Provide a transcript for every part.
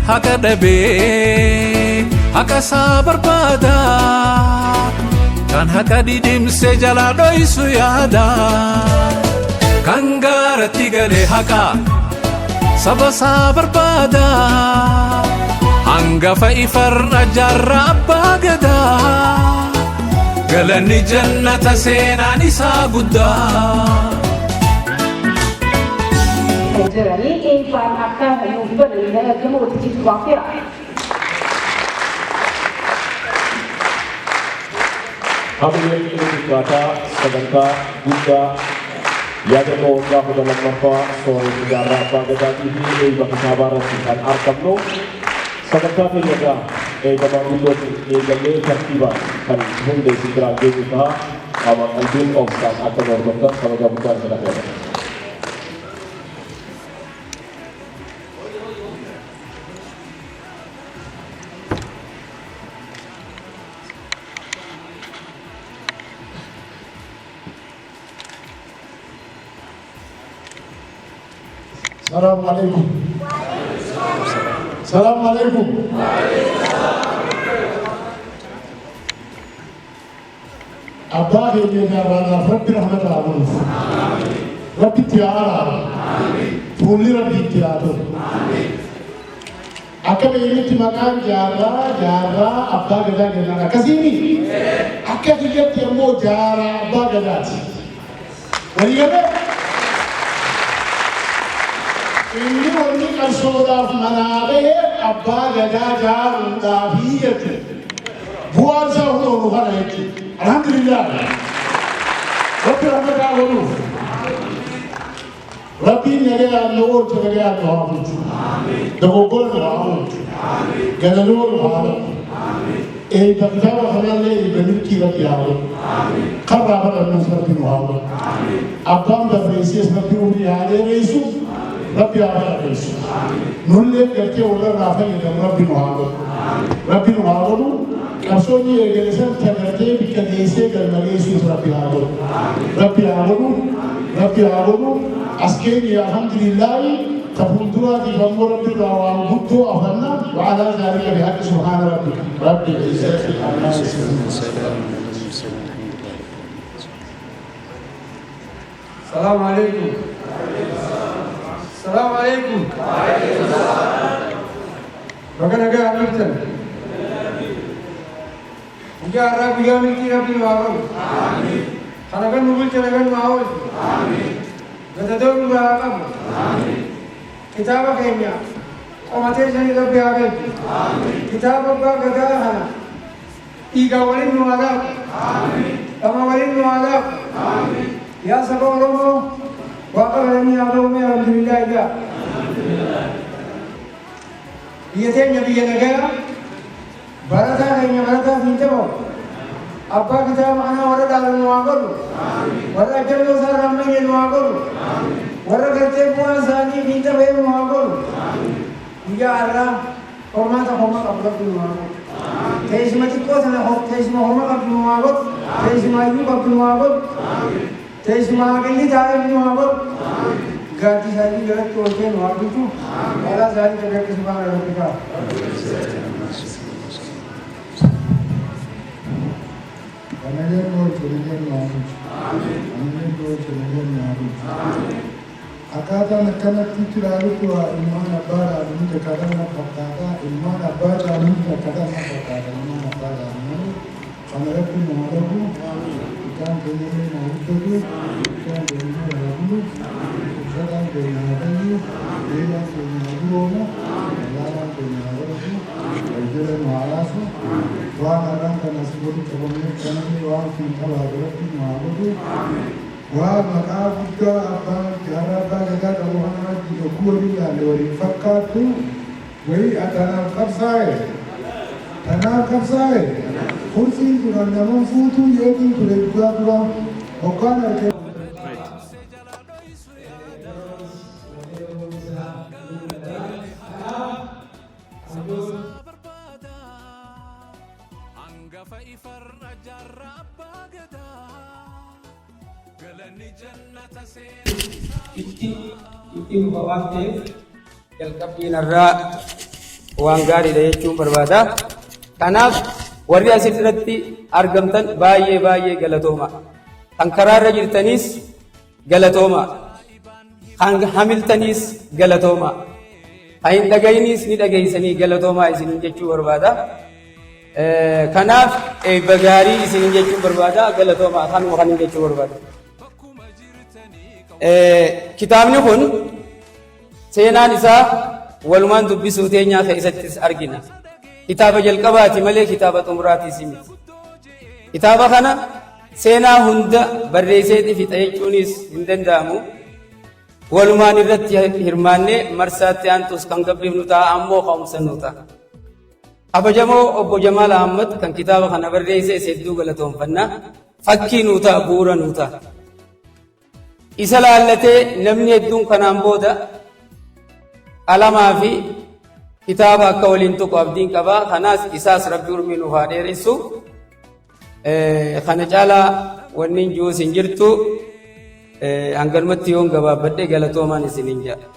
haqa dhabee haqa isaa barbaada. Kan haqa dhidhimse jalaa dhoysu yaada. Kan gaaratti galee haqa saba isaa barbaada. Hangafa ifarra jaarraa abbaa gadaa. Galanni jannata seenaan isaa guddaa. Kan jiranii eebbaan akka nuuf banan gama waltajjiitti waafeera. Hamileen inni xiqqaataa sagantaa guddaa yaadannoo waggaa 12ffaa Sooressi Jaarraa Abbaa Gadaatii fi eebba kitaabaa irratti kan argamnu. Sagantaa keenya egaa eebba maanguddootiin eegallee tartiibaan kan hunda isin biraan geenyu ta'a. Qaama qalbiin obsaan akka nu hordoftan kabajaa guddaan isin affeerra. Salaamu alaikum. Salaamu alaikum. Abbaa keenya jaarraadhaaf Rabbi rahmata haa godhuuf. Rabbi itti haa araaru. Fuulli Rabbi itti haa tolu. Akka beeknutti maqaan jaarraa jaarraa abbaa gadaa jennaan akkasiimi? Akka kiyyatti ammoo jaaraa abbaa gadaati. Walii galee? Inni wanni qabsoodhaaf manaa baheef abbaa gadaa jaaruudhaafi jechuudha. Bu'aan isaa kunoo nu kana jechuudha. Alhamdulillah. Rabbi rahmata haa godhuuf. Rabbiin nagayaan nu oolche nagayaan nu haa bulchu. Dogoggora nu haa oolchu. Galaloo nu haa naqu. Eebba kitaaba kanallee eebba milkii Rabbi haa godhu. Karraa barannuus Rabbi nu haa godhu. Abbaan barreessees Rabbi umrii haa dheeressu. Rabbi haa barakeessu. Nullee gartee warra irraa fayyadamu Rabbi nu haa godhu. Rabbi nu haa godhu. Qabsoonni eegale san ta gartee bikka geessee galma geessuus Rabbi haa godhu. Rabbi haa godhu. Rabbi haa godhu. As keenya alhamdulillaahi ta fuulduraatiif ammoo Rabbi irraa waan guddoo afanna wa'alaa zaalika bihaqqi subhaana rabbika rabbil izzati ammaa yasifuun. Salaamu alaikum. Salaamu alaikum. Baga nagaa dhuftan. Guyyaa har'aa guyyaa milkii Rabbi nu haa godhu. Kana kan nu bulche nagan nu haa oolchu. Gadadoo nurraa haa qabu. Kitaaba keenya qomatee sanii Rabbi haa galchu. Kitaaba abbaa gadaa kana dhiigaa waliin nu haa laaku. Dhama waliin nu haa laaku. Yaa saba Oromoo, Waaqa galanni haa ta'u mee alhamdulillah egaa. Biyya teenya biyya nagayaa, barataa keenya barataa fiixa bahu, abbaa kitaaba kanaa warra dhaalu nu haa godhu, warra ajjannoo isaa irraa hin nu haa godhu, warra gartee bu'aan isaanii fiixa bahee nu haa godhu. Guyyaa har'aa hormaata horma qabu Rabbi nu haa godhu. Teessuma xiqqoo tana teessuma horma qabdu nu haa godhu, teessuma hayyuu qabdu nu haa godhu. Teessuma aqilli taa'eef nu haa godhu. Gaaddisa isaanii jalatti oolchee nu haa bulchu. Walaa isaanii tabi'akki subhaana rabbika. Nageen oolche nageen nu haa bulchu. Nageen oolche nageen nu haa bulchu. Akkaataan akkanatti itti ilaalutti waa ilmaan abbaa dhaalu hundi kadhan na fakkaata. Ilmaan abbaa caalu hundi kadhan na fakkaata. Ilmaan abbaa dhaalu malee kana Rabbi nu haa dhabu. Ilkaan keenya illee nu haa guddatu. Ilkaan keenya illee haa bulu. Dhukkubsataan keenya haa fayyu. Beelaan keenya haa duroomu. Wallaalaan keenya haa baratu. Waljala nu haa yaasu. Waan har'aan kana asii walitti qabamneef kanallee waan fiixa baatu Rabbi nu haa godhu. Waan maqaa guddaa abbaa jaarraa abbaa gadaa qabu kana wajjin yogguu waliin ilaalle waliin fakkaattu wayii tanaaf qabsaa'e tanaaf qabsaa'e kursiin kun an naman fuutuu jeetiin ture dhugaa dura hoggaan arge. Hangafa ifarra jaarraa abbaa gadaa. Galanni jannata seenaa Itti itti fufa waan ta'eef jalqabbiin har'aa waan gaariidha jechuun barbaada. Kanaaf warri asirratti argamtan baay'ee baay'ee galatooma. Kan karaarra jirtanis galatooma. Kan hamiltaniis galatooma. Kan hin dhaga'inis ni dhageessanii galatoomaa isiniin jechuu barbaada. Kanaaf eebba gaarii isiniin jechuun barbaada, galatoomaa, kanuma kanin jechuu barbaada. Kitaabni kun seenaan isaa walumaan dubbisuu teenyaa keessattis argina. Kitaaba jalqabaati malee kitaaba xumuraatiis miti. Kitaaba kana seenaa hunda barreesseeti fixa jechuunis hin danda'amu. Walumaan irratti hirmaannee marsaatti aantus kan gabbifnu ta'a, ammoo ka'umsa nu ta'a. Kabajamoo Obbo Jamaal Ahmad kan kitaaba kana barreesse hedduu galatoonfanna. Fakkii nuu ta'a, bu'uura nuu ta'a. Isa laallatee namni hedduun kanaan booda qalamaa fi kitaaba akka waliin tuqu abdiin qaba. Kanaas isaas Rabbi urmii nuuf haa dheeressu. Kana caalaa wanni hin jiruus hin jirtu. Hanganumatti yoon gabaabbadhe galatoomaan isiniin jedha.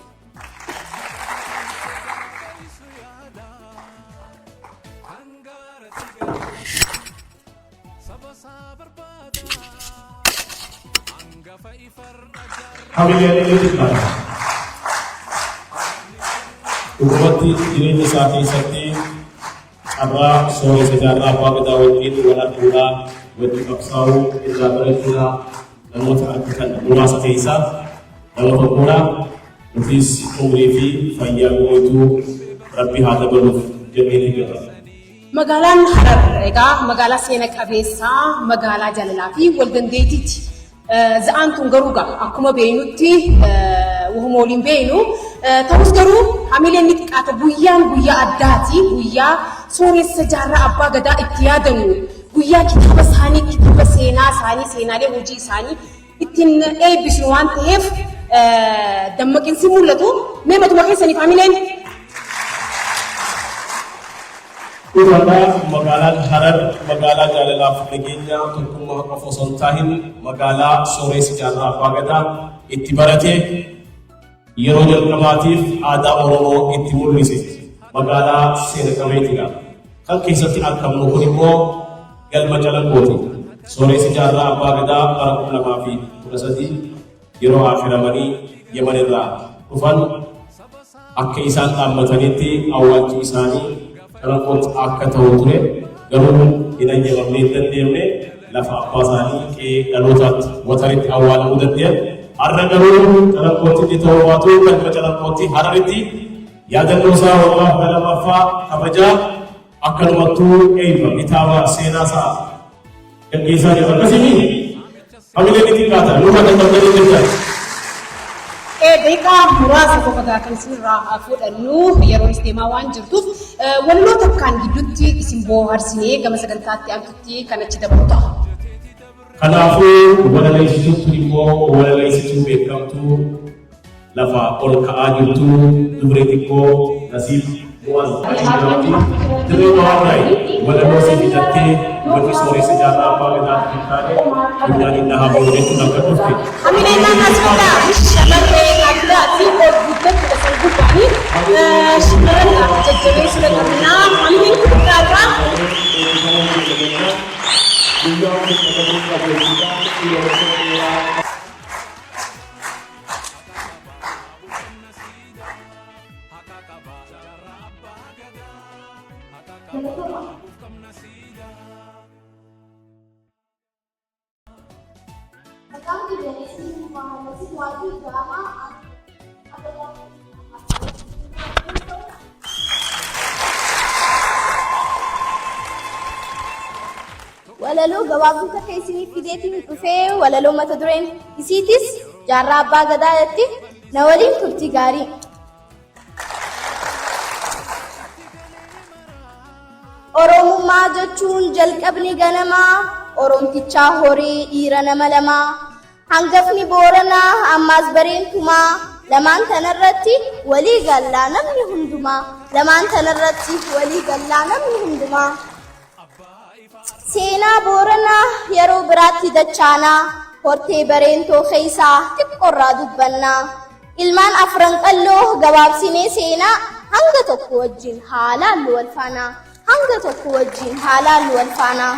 Hamileen inni xiqqaata. Dhugumatti jireenya isaa keessatti carraa sooressa jaarraa abbaa gadaa wajjin wal arguudhaa, wajjin qabsaa'uu, irraa barachuudhaa namoota argatan muraasa keessaa nama tokkodha. Nutis umrii fi fayyaa guutuu Rabbi haa dabaluuf jennee ni jirra. Magaalaan Harar egaa magaalaa seena qabeessaa, magaalaa jaalalaa fi wal dandeettiiti. Za'aan tun garuu gaa akkuma beeynutti wahuma waliin beeynu, ta'us garuu hamileen ni xiqqaata. Guyyaan guyyaa addaati, guyyaa sooressa jaarraa abbaa gadaa itti yaadannu, guyyaa kitaaba isaanii, kitaaba seenaa isaanii, seenaalee hojii isaanii ittiin eebbisnu waan ta'eef dammaqinsi mul'atu. Mee matuma keessaniif hamileen. Dhugaadha, magaalaan Harar magaalaa jaalalaaf nageenya tokkummaa qofa osoo hin tahin magaalaa sooressi jaarraa abbaa gadaa itti barate, yeroo jalqabaatiif aadaa Oromoo itti mul'ise, magaalaa seena qabeetiidha. Kan keessatti argamnu kun immoo galma Calanqooti. Sooressi jaarraa abbaa gadaa bara 2013 yeroo afiramanii Yaman irraa dhufan akka isaan dhaammatanitti awwaalchi isaanii Calanqootti akka ta'u ture, garuu hin ayyamamne, hin dandeenye. Lafa abbaa isaanii qe'ee dhalootaatti Wataritti awwaalamuu danda'an. Har'a garuu Calanqootti inni ta'uu baatu galma Calanqootti Hararitti yaadannoo isaa waggaa 12ffaa kabajaa, akkanumattuu eebba kitaaba seenaa isaa gaggeessaa jira. Akkasii hamileen ni xiqqaata nurra kan qabdanii jirtan. Daqiiqaa muraasa qofa gaa kan isinirraa fudhannu, yeroonis deemaa waan jirtuuf, walaloo takkaan gidduutti isin bohaarsinee gama sagantaatti aantutti kan achi dabalu ta'a. Kanaafuu walaleessituun tun immoo walaleessituu beekamtuu lafa ol ka'aa jirtu, dubree xiqqoo Nasiib Mu'az jedhamti. Dirree Dhawaarraayi walaloo sii fitattee wanni sooressa jaarraa abbaa gadaa hin taane guyyaan hin dhahamu jechuun akka dhufte. Hamileen naannaa sirraa shamarree addaati, ol guddattu san gubbaanii shamarran jajjabeessuu qabnaa. Hamileen guddaadha. Guyyaan kun qabamuun qabu jechuudhaan yeroo dheeraa. Maqaan kiyya Nasiib Muhammad Waaqii jedhama. Walaloo gabaabduu takka isiniif fideetiin dhufee, walaloo mata dureen isiitis jaarraa abbaa gadaa jetti. Na waliin turtii gaarii. Oromummaa jechuun jalqabni ganamaa, Oromtichaa horii dhiira nama lamaa, hangafni Booranaa ammaas Bareentumaa, lamaan tanarratti walii gallaa namni hundumaa, lamaan tanarratti walii gallaa namni hundumaa. Seenaa Booranaa yeroo biraatti dachaanaa, hortee Bareentoo keessaa xiqqoorraa dubbannaa. Ilmaan Afran Qalloo gabaabsinee seenaa Hanga tokko wajjin haa laallu wal faana. Hanga tokko wajjin haa laallu wal faana.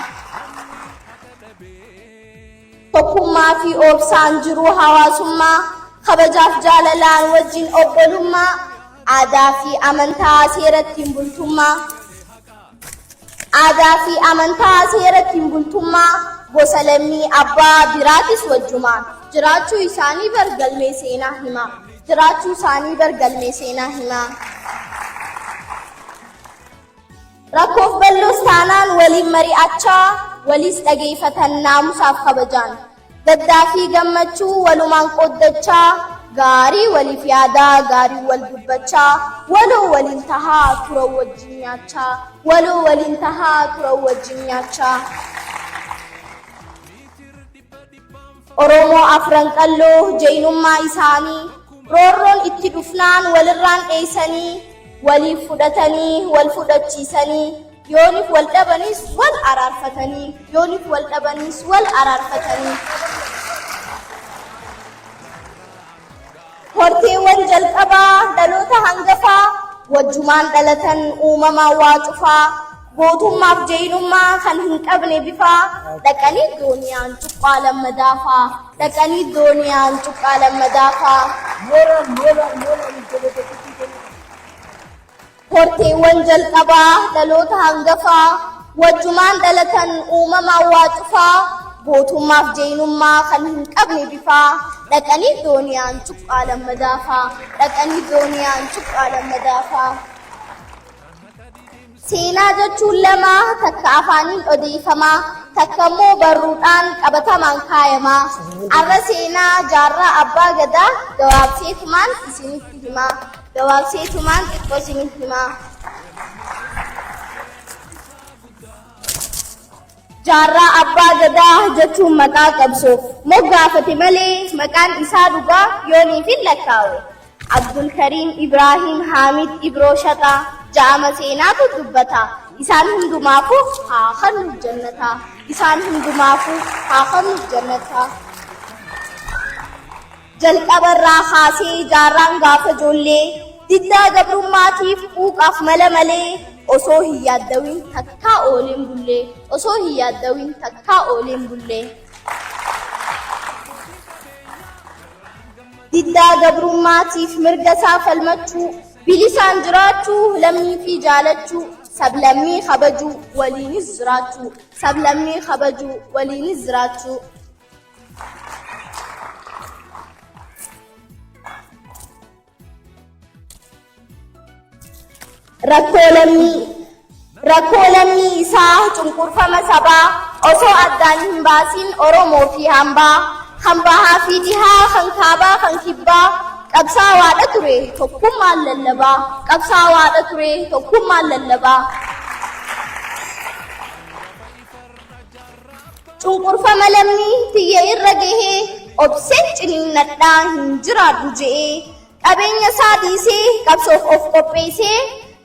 Tokkummaa fi obsaan jiruu hawaasummaa, kabajaaf jaalalaan wajjin obbolummaa, aadaa fi amantaa seera ittiin bultummaa. Aadaa fi amantaa seera ittiin bultummaa gosa lammii abbaa biraatis wajjumaan jiraachuu isaanii bar galmee seenaa hima. Jiraachuu isaanii bar galmee seenaa hima. Rakkoof bal'oos taanaan waliin mari'achaa, waliis dhageeffatan naamusaaf kabajaan. Gaddaa fi gammachuu walumaan qooddachaa, gaarii waliif yaadaa, gaarii wal dubbachaa, waloo waliin tahaa turan wajjin nyaachaa, waloo waliin tahaa turan wajjin nyaachaa. Oromoo Afran Qalloo jeynummaa isaanii roorroon itti dhufnaan walirraan dheeysanii, waliif fudhatanii wal fudhachiisanii, yoonif wal dhabanis wal araarfatanii, yoonif wal dhabanis wal araarfatanii. Horteewwan jalqabaa dhaloota hangafaa wajjumaan dhalatan uumamaan waa cufaa, gootummaaf jeynummaa kan hin qabne bifaa, dhaqanii dooniyaan cuqqaa lammadaafaa, dhaqanii dooniyaan cuqqaa lammadaafaa. Horteewwan jalqabaa dhaloota hangafaa wajjumaan dhalatan uumamaan waa cufaa, gootummaaf jeynummaa kan hin qabne bifaa, dhaqanii dooniyaan cuqqaa lammadaafaa, dhaqanii dooniyaan cuqqaa lammadaafaa. Seenaa jechuun lama, takka afaaniin odeeffamaa, takka immoo barruudhaan qabatamaan kaayamaa. Arra seenaa jaarraa abbaa gadaa gabaabseetumaan isinitti himaa. Gabaabseetumaan xiqqoo isinitti himaa. Jaarraa abbaa gadaa jechuun maqaa qabsoof moggaafate malee maqaan isaa dhugaa yooniif hin lakkaawe. Abdulkariim Ibraahim Haamid Ibroo Shaxaa ja'ama seenaatu dubbata. Isaan hundumaafuu haa kennuuf jannata. Isaan hundumaafuu haa kennuuf jannata. Jalqaba irraa kaasee jaarraan gaafa ijoollee diddaa gabrummaatiif quuqaaf mala malee osoo hin yaaddawin takkaa ooleen bullee, osoo hin yaaddawin takkaa ooleen bullee. Diddaa gabrummaatiif mirga isaa falmachuu, bilisaan jiraachuu, lammii fi jaalachuu, sablammii kabajuu, waliinis jiraachuu, sablammii kabajuu, waliinis jiraachuu. Rakkoo lammii isaa cunqurfama sabaa osoo addaan hin baasin Oromoo fi hambaa, kan bahaa fi dhihaa, kan kaabaa, kan kibbaa, qabsaawaadha ture tokkummaan lallabaa, qabsaawaadha ture tokkummaan lallabaa. Cunqurfama lammii tiyya irra gahee obseen ciniinnadhaa hin jiraadhu je'ee qabeenya isaa dhiisee qabsoof of qopheessee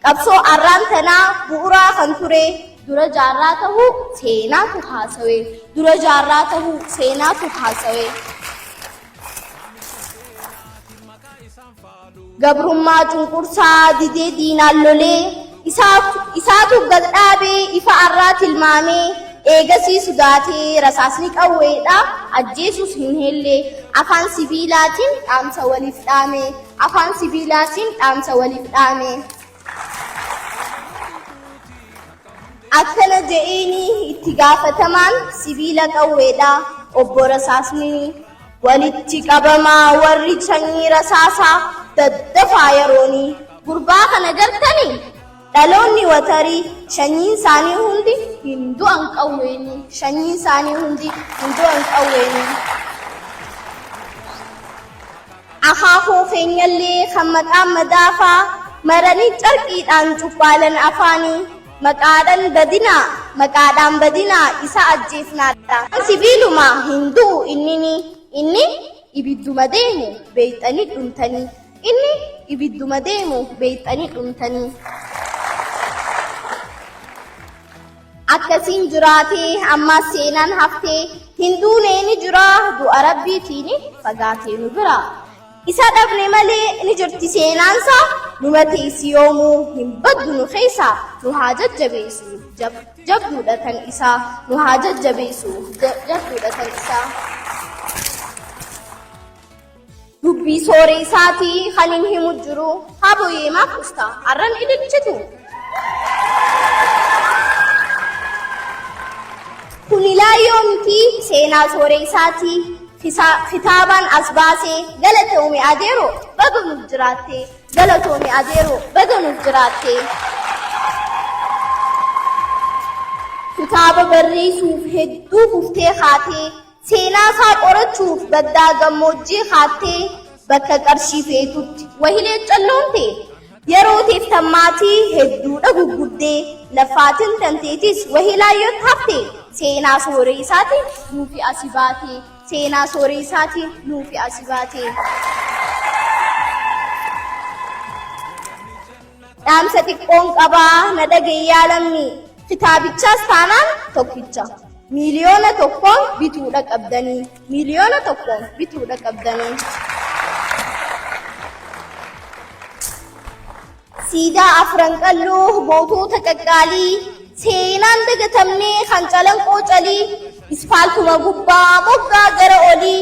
qabsoo arraan tanaa bu'uraa kan ture dura jaarraa tahuu seenaatu haasawe, dura jaarraa tahuu seenaatu haasawe. Gabrummaa cunqursaa didee diinaan lolee isaatu gad dhaabee ifa arraa tilmaamee eegasii sodaatee rasaasni qawweedha ajjeesus hin helle, afaan sibiilaatiin dhaamsa waliif dhaame, afaan sibiilaatiin dhaamsa waliif dhaame. Akkana je'eeni itti gaafatamaan sibiila qawweedha obbo Rasaasni, walitti qabamaa warri sanyii rasaasaa daddafaa yerooni. Gurbaa kana gartanii dhaloonni watarii shanyiin isaanii hundi hin du'an qawweeni, shanyiin isaanii hundi hin du'an qawweeni. Akaakuu keenyallee kan maqaan madaafaa maranii carqiidhaan cuqqaalan afaanii, maqaadhaan badinaa, maqaadhaan badinaa, isa ajjeefnaadha. Sibiiluma hin du'u innini, inni ibidduma deemu beeyxanii dhumtanii, inni ibidduma deemu beeyxanii dhumtanii. Akkasiin jiraatee ammaas seenaan haftee hin duunee ni jira, du'a rabbiitiin fagaatee nu bira. Isa dhabne malee ni jirti seenaansaa, numa teessi yoomuu hin baddu nu keessaa, nu haa jajjabeessu jabduudha tan isaa, nu haa jajjabeessu jabduudha tan isaa. Dubbii sooreessaatii kan hin himu jiru, haa booyee maaf usta arran ililchitu. Kuni laayyoo miti seenaa sooreessaatii kitaabaan as baasee galatoomi adeeroo baga nuuf jiraatte galatoomi adeeroo baga nuuf jiraatte. Kitaaba barreessuuf hedduu kuftee kaatee Seenaa isaa qorachuuf baddaa gammoojjii kaattee bakka qarshii feetutti wahilee calloon tee yeroo teef tan maatii hedduudha guggubdee laffaatin tanteetis wahii laayyootti hafte seenaa sooree isaatiin nuufi asi baate seenaa sooree isaatiin nuufi asi baate. Dhaamsa xiqqoon qabaa na dhaga'i yaa lammii. Kitaabichaas taanaan tokkicha. 1,000,000n bituudha qabdanii. 1,000,000n bituudha qabdanii. Siidaa Afran Qalloo gootota qaqqaalii seenaan dagatamnee kan calanqoo calii ispaaltuma gubbaa moggaa gara olii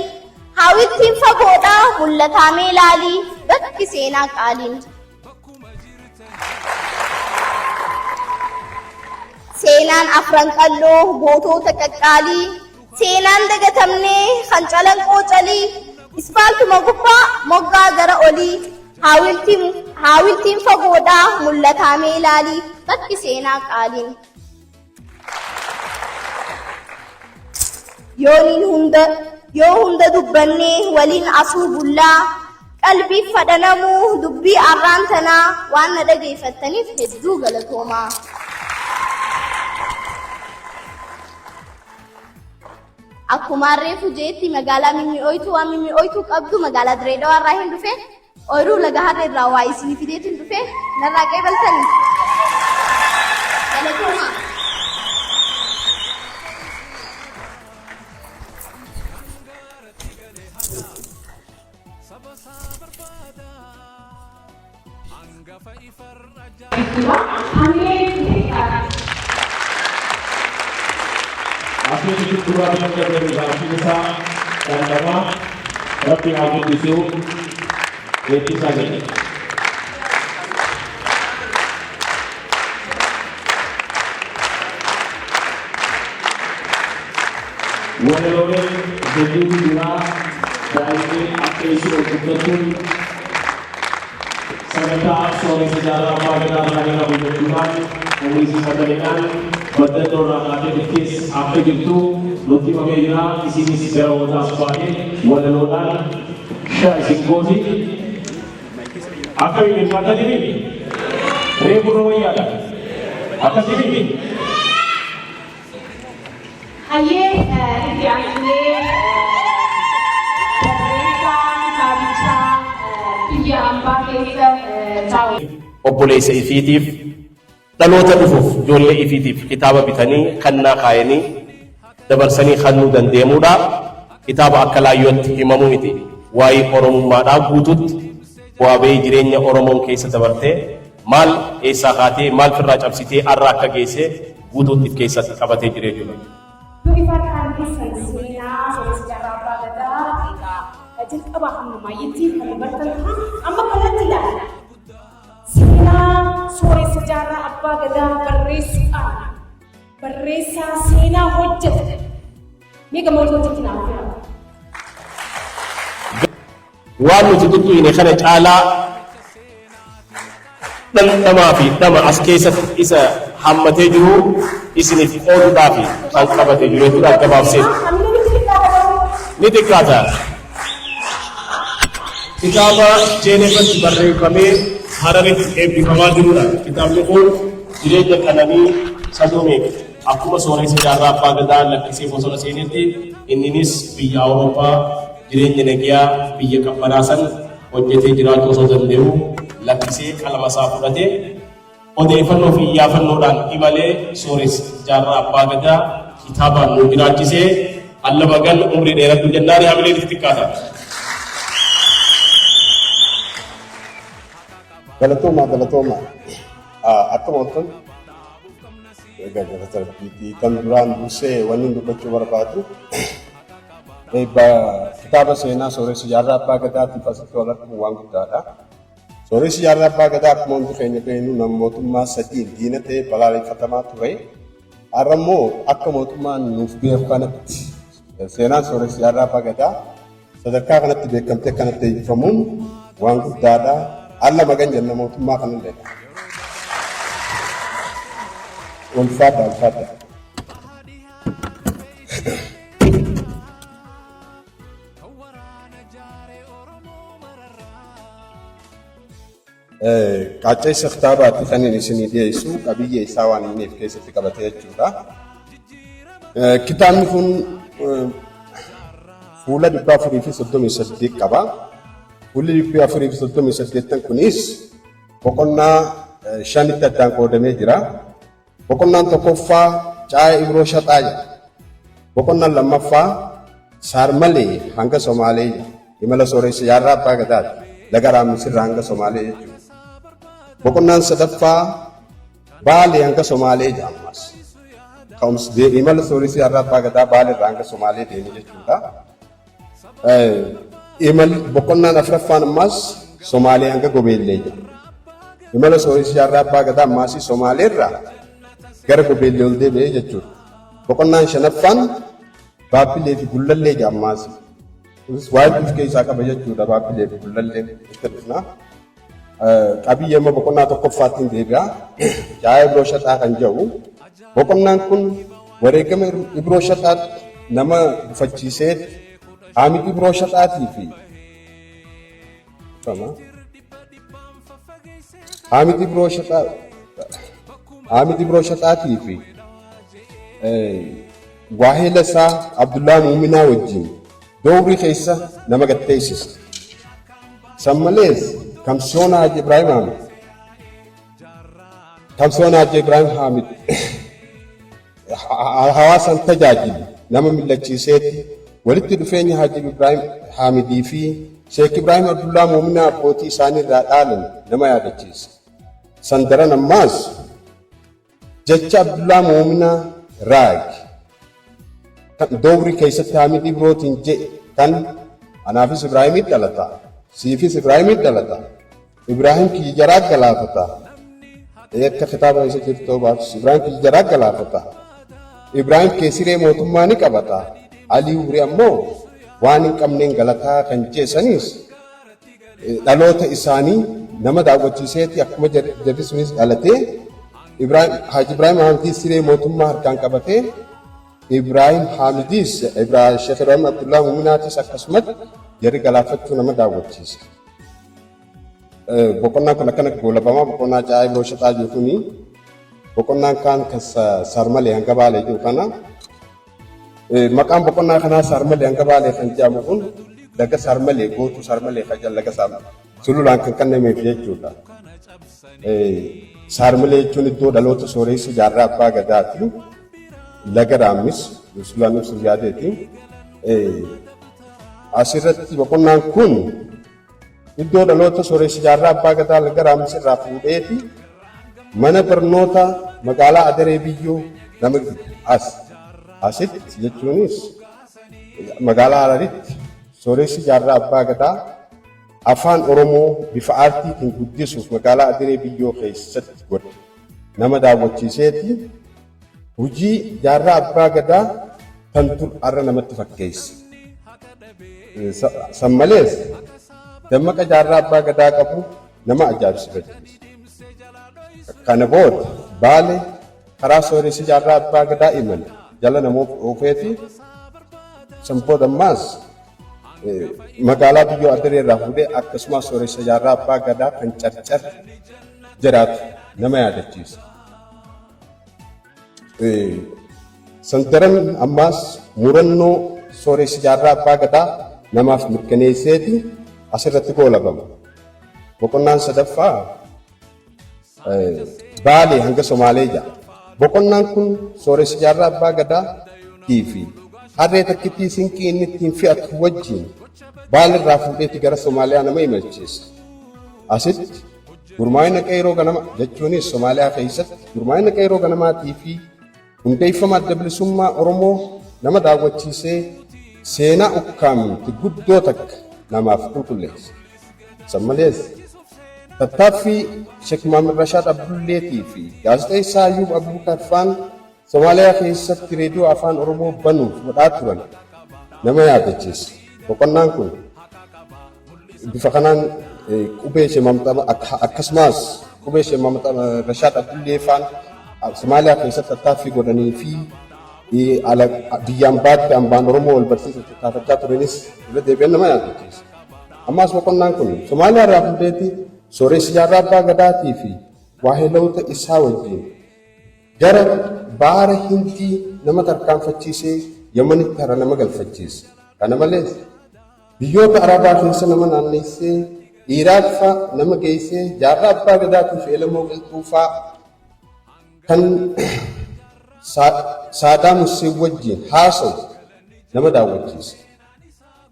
haawiltiin fagoodhaa mul'ataa mee laalii bakki seenaa qaaliin. Seenaan Afran Qalloo gootoota qaqqaalii seenaan dagatamnee kan calanqoo calii ispaaltuma gubbaa moggaa gara olii haawiltiin haawiltiin fagoodhaa mul'ataa mee laalii bakki seenaa qaaliin. Yooniin hunda yoo hunda dubbannee waliin asuu bullaa qalbiif fadhanamuu dubbii arraan tanaa waan na dhageeffattaniif hedduu galatoomaa. Akkuma reefu jeetti magaalaa mimmi'ooytuu waan mimmi'ooytuu qabdu magaalaa Dirree Dhawaa irraa hin dhufe. Ooyiruu laga harree irraa waa isinii fideetiin dhufe narraa qeebaltanii. Galatoomaa. Atileetii duraa biyya gabree gaaffiin isaa dhandhamaa rabbi haa guddisuu eebbisaa jedhe. Walalooleen hedduutu jira daa'imni akka ishee ol guddattuun Sagantaa Sooressa Jaarraa Abbaa Gadaa irraa ni qabu jechuudhaan umriisii sagaleedhaan baddannoo irraa kaatee dhuftees akka jirtu nutti himamee jira. Isiinis gara boodaas baatee walaloodhaan sha isin gooti. Akkamiin hirmaattanii miti? Reefu irra wayyaadha. Akkasii miti? Hayyee itti aansinee barreessaa kitaabichaa biyya ambaa keessa taa'u. Obboleessa ifiitiif, dhaloota dhufuuf, ijoollee ifiitiif kitaaba bitanii kannaa kaayanii dabarsanii kannuu dandeemuudha. Kitaaba akka laayyootti himamuu miti. Waayii Oromummaadhaa guututti bu'aa bayii jireenya Oromoon keessa dabartee maal eessaa kaatee maal firraa cabsitee arra akka geesse guutuutti if keessatti qabatee jira jechuudha. Yoo ifaan keessan seenaa Sooressa Jaarraa Abbaa Gadaa egaa jalqabaa hamma maayyitti kan bartan ta'a. Amma kallattii ilaalla. Seenaa Sooressa Jaarraa Abbaa Gadaa barreessuudhaan barreessaa seenaa hojjete. Mee gama waltajjiitti naaf jira. Waan nuti tuttuqne kana caalaa dhandhamaa fi dhama as keessatti isa hammatee jiru isiniif qooduudhaaf kan qabate jiru jechuudha gabaabsee. Ni xiqqaata. Kitaaba Jeeneefatti barreeffamee Hararitti eebbifamaa jirudha. Kitaabni kun jireenya qananii sadoomeef akkuma sooressa jaarraa abbaa gadaa lakkisee bosona seenetti inninis biyya Awurooppaa jireenya nagiyaa biyya qabbanaa san hojjetee jiraachuu osoo danda'uu lakkisee qalama isaa fudhatee odeeffannoo fi iyyaafannoodhaan imalee sooressa jaarraa abbaa gadaa kitaabaan nu jiraachisee alla magan umrii dheeradhu jennaani hamileen itti xiqqaata. Galatoomaa galatoomaa. Akkuma ooltan egaa galata rabbiitii kan duraan dursee wanni dubbachuu barbaadu eebba kitaaba seenaa Sooressa Jaarraa Abbaa Gadaatiif asitti wal arguun waan guddaadha. Sooressi Jaarraa Abbaa Gadaa akkuma hundi keenya beeknu nama mootummaa sadiin diina ta'ee balaaleffatamaa ture. Har'a immoo akka mootummaan nuuf beeku kanatti seenaan Sooressa Jaarraa Abbaa Gadaa sadarkaa kanatti beekamtee akkanatti eebbifamuun waan guddaadha. Alla magan jenna mootummaa kanallee. Ulfaadha ulfaadha. Qaacceessa kitaabaatti kan inni isinii dhiyeessu qabiyyee isaa waan inni of keessatti qabate jechuudha. Kitaabni kun fuula 438 qaba. Fuulli 438 kunis boqonnaa shanitti addaan qoodamee jira. Boqonnaan tokkoffaa Caaya Ibroo Shaxaa jedha. Boqonnaan lammaffaa Saarmalee hanga Somaalee jedha. Imala Sooressa Jaarraa Abbaa Gadaati. Laga Raammisirraa hanga Somaalee jechuudha. Boqonnaan sadaffaa Baalee hanga Somaalee jedha ammas. Ka'umsi imala Sooressa Jaarraa Abbaa Gadaa Baaleerraa hanga Somaalee deeme jechuudha. Imalli boqonnaan afraffaan ammaas Somaalee hanga Gobeellee jedha. Imala Sooressa Jaarraa Abbaa Gadaa ammaasii Somaaleerraa gara Gobeellee ol deebi'ee jechuudha. Boqonnaan shanaffaan Baabbilee fi Gullallee jedha ammaas. Kunis waa hedduu of keessaa qaba jechuudha Baabbilee fi Gullallee itti dhufna. Qabiyyee amma boqonnaa tokkoffaatti hin deebi'a. Jaaya Ibroo Shaxaa kan jedhu. Boqonnaan kun wareegama Ibroo Shaxaatti nama gufachiisee Haamid Ibroo Shaxaatii fi Haamid Ibroo Shaxaa Haamid Ibroo Shaxaatii fi waahela isaa Abdullaa Muuminaa wajjin dowrii keessa nama gatteessisa. San malees Kamsoona Haji Ibrahim Hamid Kamsoona Haji Ibrahim Hamid hawaasan tajaajilu nama millachiiseeti walitti dhufeenya Haji Ibrahim Hamidii fi Sheek Ibrahim Abdullaa Muuminaa abbootii isaanii irraa dhaalan nama yaadachiisa. San daran ammaas Jecha Abdullaa Muuminaa Raagi kan Dowri keessatti Haamid Ibrootiin je'e kan anaafis Ibraahimit dhalata, siifis Ibraahimit dhalata, Ibraahim kiyya jaraa galaafata, akka kitaaba keessa jirtu ta'uu baatus Ibraahim kiyya jaraa galaafata, Ibraahim kee siree mootummaa ni qabata, Alii Wuri ammoo waan hin qabneen galataa kan je'e saniis dhaloota isaanii nama daawwachiiseeti akkuma jarri sunis dhalatee Haaji Ibraahim Haamidiis siree mootummaa harkaan qabatee Ibraahim Haamidiis Sheekh Ibraahim Abdullaa Muuminaatis akkasumatti jarri galaafachuu nama daawwachiisa. Boqonnaan kun akkana goolabamaa boqonnaa caa Ibroo Shaxaa jiru kuni boqonnaan kaan kan Saarmalee hanga Baalee jiru kana Maqaan boqonnaa kanaa Saarmalee hanga Baalee kan jedhamu kun laga Saarmalee gootuu Saarmalee kan jedhan laga sululaan kan kennameef jechuudha. Saarmalee jechuun iddoo dhaloota sooreessa jaarraa abbaa gadaati. Laga Raammis sululaan ibsuuf yaadeeti. Asirratti boqonnaan kun iddoo dhaloota sooreessa jaarraa abbaa gadaa laga Raammis irraa fuudheeti mana barnoota magaalaa Adaree Biyyoo nama as asitti jechuunis magaalaa Hararitti sooressi jaarraa abbaa gadaa afaan Oromoo bifa aartiitiin guddisuuf magaalaa Adaree Biyyoo keessatti godhe nama daawwachiiseeti hojii jaarraa abbaa gadaa tan dur har'a namatti fakkeessa. San malees dammaqa jaarraa abbaa gadaa qabu nama ajaa'ibsifachiisa. Kana booda Baale karaa sooressi jaarraa abbaa gadaa imale jala namoota oofeeti. San booda ammaas magaalaa biyyoo Adaree irraa fuudhee akkasumas sooressa jaarraa abbaa gadaa kan Carcar jiraatu nama yaadachiisa. San daran ammaas murannoo sooressi jaarraa abbaa gadaa namaaf mirkaneesseeti asirratti goolabama. Boqonnaan sadaffaa Baalee hanga Somaalee jedha. Boqonnaan kun sooressi jaarraa abbaa gadaa fi harree takkittii sinqii inni ittiin fe'atu wajjin Baalirraa fuudheeti gara Somaaliyaa nama imalchiisa. Asitti Gurmaa'ina Qeeyroo Ganama jechuunis Somaaliyaa keessatti gurmaa'ina Qeeyroo Ganamaatii fi hundeeffama Adda Bilisummaa Oromoo nama daawwachiisee seenaa ukkaamti guddoo takka namaaf qulqulleessa. San malees tattaaffii Sheek Maamid Rashaad Abdulleetii fi gaazexeessaa Ayyuub Abubakar faan Somaaliyaa keessatti reediyoo Afaan Oromoo banuuf godhaa turan nama yaadachiisa. Boqonnaan kun bifa kanaan qubee Sheek Maamid akkasumas qubee Sheek Maamid Rashaad Abdullee faan Somaaliyaa keessatti tattaaffii godhanii fi biyyaan baatti ambaan Oromoo wal barsiisuuf tattaafachaa turanis irra deebi'an nama yaadachiisa. Ammaas boqonnaan kun Somaaliyaa irraa fuudheeti sooressi Jaarraa Abbaa Gadaatii fi waaheloota isaa wajjin gara baara Hindii nama tarkaanfachiisee Yamanitti hara nama galfachiise. Kana malees biyyoota Arabaa keessa nama naanneessee Iraaq fa'a nama geessee Jaarraa Abbaa Gadaatii fi Elemoo Qilxuu fa'a kan Saadaam Hussein wajjin haasawu nama daawwachiise.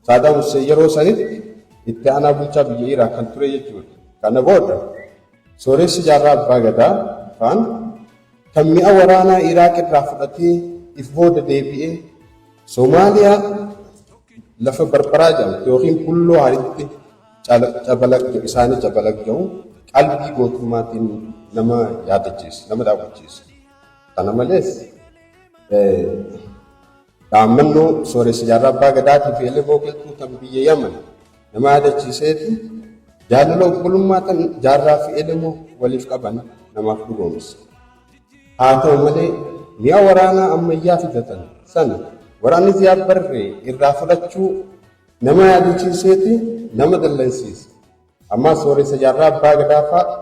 Saadaam Hussein yeroo sanitti itti aanaa bulchaa biyya Iraaq kan ture jechuudha. Kana booda sooressi Jaarraa Abbaa Gadaa faan kan mi'a waraanaa Iraaq irraa fudhatee if booda deebi'ee Somaaliyaa lafa Barbaraa jedhamtu yookiin Bulloo Haritti isaanii cabalaq jedhu qalbii gootummaatiin nama yaadachiisa, nama daawwachiisa. Kana malees dhaammannoo sooressa Jaarraa Abbaa Gadaatii fi Elemoo Qilxuu tan biyya Yaman nama yaadachiiseeti jaalala obbolummaa tan Jaarraa fi Elemoo waliif qaban namaaf dhugoomsa. Haa ta'u malee mi'a waraanaa ammayyaa fidatan sana waraanni Ziyaad Barree irraa fudhachuu nama yaadachiiseeti nama dallansiisa. Ammaa sooressa Jaarraa Abbaa Gadaa fa'aa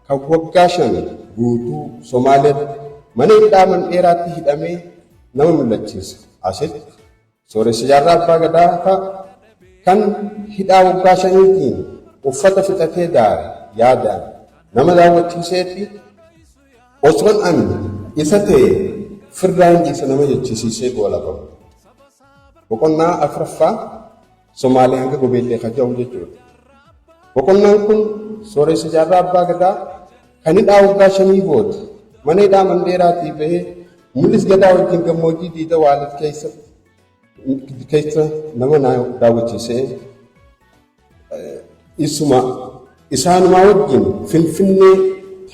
kan waggaa 5 guutuu Somaaliyaatti mana hidhaa Mandheeraatti hidhamee nama mul'achiisa. Asitti sooressa Jaarraa Abbaa Gadaa fa'aa kan hidhaa waggaa 5tiin uffata fixatee daare yaadaan nama daawwachiiseeti osoon ani isa ta'e firraan dhiisa nama jechisiisee goolabama. Boqonnaa 4ffaa Somaalee hanga Gobeellee kan jedhamu jechuudha. Boqonnaan kun sooressa Jaarraa Abbaa Gadaa kan hidhaa waggaa 5 booda mana hidhaa Mandheeraatii bahee Mul'is Gadaa wajjin gammoojjii Diida Waalit keessa nama daawwachiisee isuma isaanumaa wajjin Finfinnee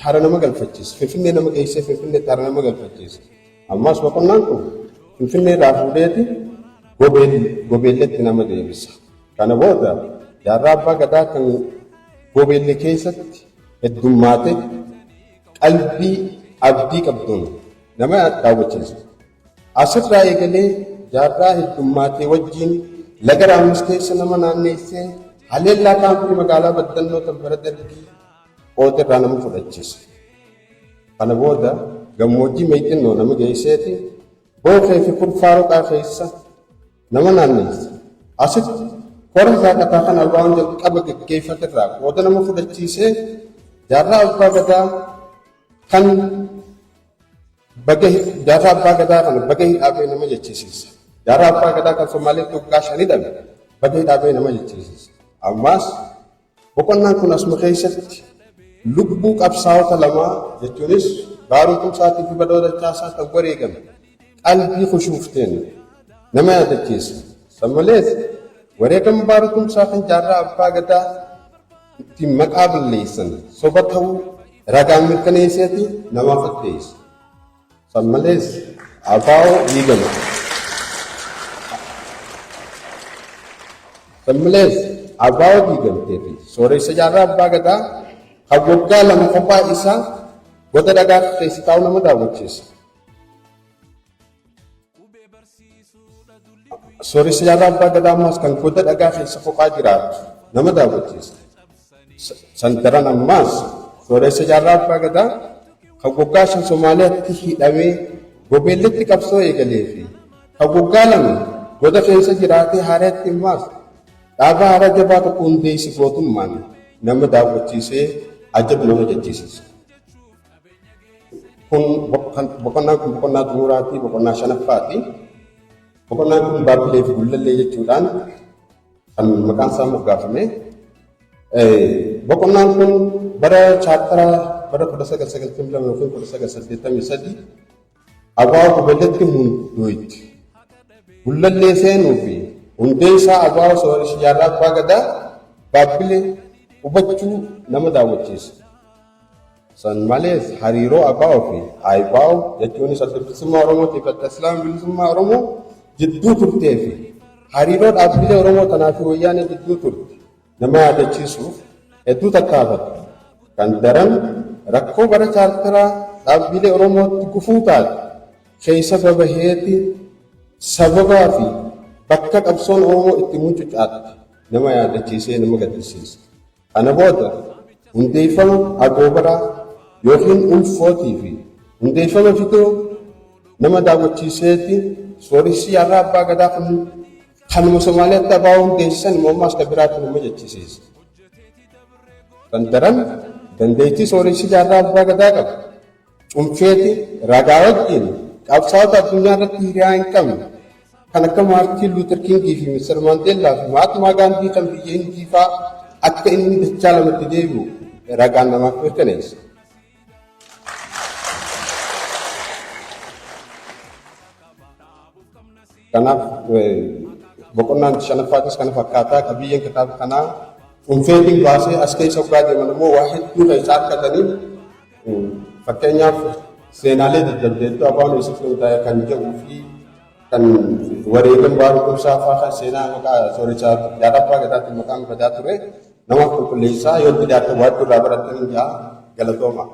hara nama galfachiisa. Finfinnee nama geessee Finfinneetti hara nama galfachiisa. Ammas boqonnaan kun Finfinnee irraa fuudheeti Gobeelletti nama deebisa. Kana booda Jaarraa Abbaa Gadaa kan Gobeelle keessatti heddummaate qalbii abdii qabduun nama daawwachiisa. Asirraa eegalee jaarraa heddummaate wajjin laga Raammis keessa nama naanneessee haleellaa kaampii magaalaa Baddannoo tan bara Dargii qooda irraa nama fudhachiisa. Kana booda gammoojjii Meexinnoo nama geesseeti Bookee fi Kurfaa Roqaa keessa nama naanneessa. Asitti kora saaqataa kan Albaawwan jalqaba geggeeffate irraa qooda nama fudhachiisee Jaarraa Abbaa Gadaa kan baga Jaarraa Abbaa Gadaa kana baga hidhaabee nama jechisiisa. Jaarraa Abbaa Gadaa kan Somaaleetti waggaa 5 hidhame baga hidhaabee nama jechisiisa. Ammaas Boqonnaan kun asuma keessatti lubbuu qabsaa'ota lamaa jechuunis Baaroo Tumsaatii fi Badhoo Dachaasaa kan wareegame qalbii kushuufteen nama yaadachiisa. San malees wareegama Baaroo Tumsaa kan Jaarraa Abbaa Gadaa ittiin maqaa balleessan soba ta'uu ragaan mirkaneesseeti namaaf addeessa. San malees ABO diigame. San malees ABO diigamtee fi sooressa Jaarraa Abbaa Gadaa kan waggaa 2 kophaa isaa goda dhagaa keessa taa'u nama daawwachiisa. Sooressa Jaarraa Abbaa Gadaa ammaas kan goda dhagaa keessa kophaa jiraatu nama daawwachiisa. San daran ammaas sooressa Jaarraa Abbaa Gadaa kan waggaa 5 Somaaliyaatti hidhamee Gobeelletti qabsoo eegalee fi kan waggaa 2 goda keessa jiraatee haareetti ammaas dhaaba haaraa jabaa tokko hundeesse gootummaan nama daawwachiisee ajab nama jechisiisa. Kun boqonnaan kun boqonnaa xumuraati, boqonnaa shanaffaati. Boqonnaan kun Baabbilee fi Gullallee jechuudhaan kan maqaan isaa moggaafame. Boqonnaan kun bara chaartaraa bara 1992 yookiin 1983 ABO Gubelletti hundooyte. Gullallee seenuu fi hundeessaa ABO Sooressi Jaarraa Abbaa Gadaa Baabbile hubachuu nama daawwachiisa. San malees hariiroo ABO fi AIBO jechuunis Adda Bilisummaa Oromootii fi Adda Islaama Bilisummaa Oromoo jidduu turtee fi hariiroo dhaabbilee Oromoo tanaa fi Wayyaanee jidduu turte nama yaadachiisuuf hedduu tattaafate. Kan daran rakkoo bara chaartaraa dhaabbilee Oromootti gufuu taate keessa babaheeti sababaa fi bakka qabsoon Oromoo itti mucucaatte nama yaadachiisee nama gaddisiisa. Kana booda hundeeffama Agoobaraa yookiin Ulfootii fi hundeeffama Fitoo nama daawwachiiseeti Sooressi Jaarraa Abbaa Gadaa kun kanuma Somaaliyaatti ABO hundeessisan immoo ammaas kan biraatti nama jechisiisa. Kan daran dandeettii Sooressi Jaarraa Abbaa Gadaa qabu cunfeeti ragaa wajjin qabsaa'ota addunyaa irratti hiriyaa hin qabne kan akka Maartiin Luuter Kingii fi Mister Maandeellaa fi Mahatmaa Gaandii kan biyya Hindii fa'aa akka inni dachaa lamatti deebi'u ragaan namaaf mirkaneessa. Kanaaf boqonnaan shanaffaatis kana fakkaataa qabiyyeen kitaaba kanaa cunfeetiin baasee as keessa hoggaa deeman immoo waa hedduu keessaa argatanii. Fakkeenyaaf seenaalee daddarbeettuu afaan eessatti hundaa'e kan jedhuu fi kan wareegama Baaroo Tumsaa fa'aa kan seenaa maqaa soorichaa Jaarraa Abbaa Gadaatiin maqaan badaa ture namaaf qulqulleessaa yoo itti dhiyaatan waa hedduu irraa barattan hin ja'a galatooma.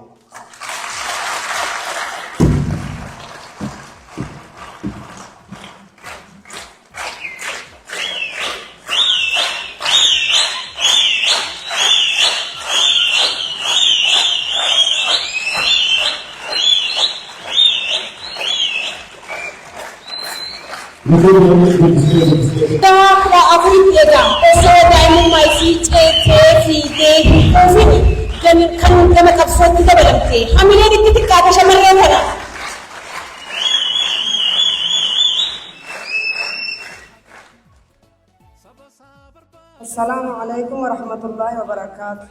Waggaa 14tti egaa osoo daa'imummaa isii ceetee fiigdee hin quufin kan gama qabsootti dabalamte. Hamileen itti xiqqaate shamarree tana. Assalaamu alaikum warahmatullaahi wabarakaatu.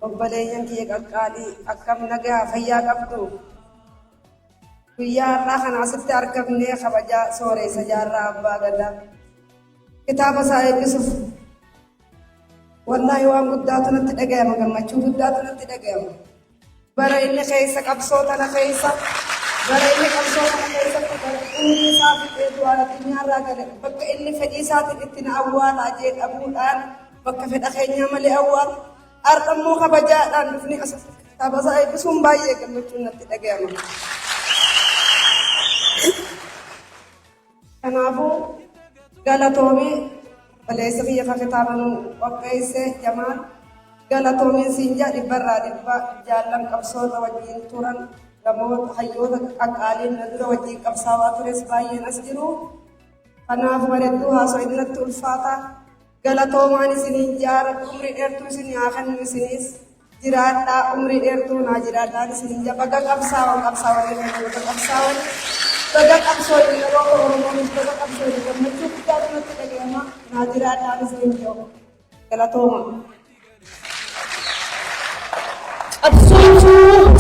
Obboleeyyan kiyya qaqqaalii akkam nagaa fayyaa qabdu. Guyyaa har'aa kana asitti argamnee kabajaa sooreessa jaarraa abbaa gadaa. Kitaaba isaa eebbisuuf wallaahi waan guddaatu natti dhagayama gammachuu guddaatu natti dhagayama. Bara inni keessa qabsoo tana keessa bara inni qabsoo kana keessatti bara umrii isaa fixee du'aan addunyaarraa gale bakka inni fedhii isaatiin itti na awwaalaa jee dhabuudhaan bakka fedha keenyaa malee awwaala. Har'a immoo kabajaadhaan dhufnee as kitaaba isaa eebbisuun baay'ee gammachuun natti dhagayama. Kanaafuu galatoomii obboleessa kiyya kan kitaaba nu qopheesse Jamaal galatoomiin siin jaa dhibbarraa dhibba jaallan qabsoorra wajjin turan namoota hayyoota qaqqaaliin na dura wajjin qabsaawaa tures baay'een as jiru. Kanaaf bareedduu haasoo inni natti ulfaata. Galatoomaan isiniin jaa rabbi umrii dheertuu isin haa kennu isiniis. Jiraadhaa umrii dheertuu naa jiraadhaan isinin ja baga qabsaawan qabsaawan keenya baga qabsaawan baga qabsooyne yeroo oromoonis baga qabsooyne gammachuu guddaatu natti dhagayama naa jiraadhaan isinin ja galatooma. Qabsootu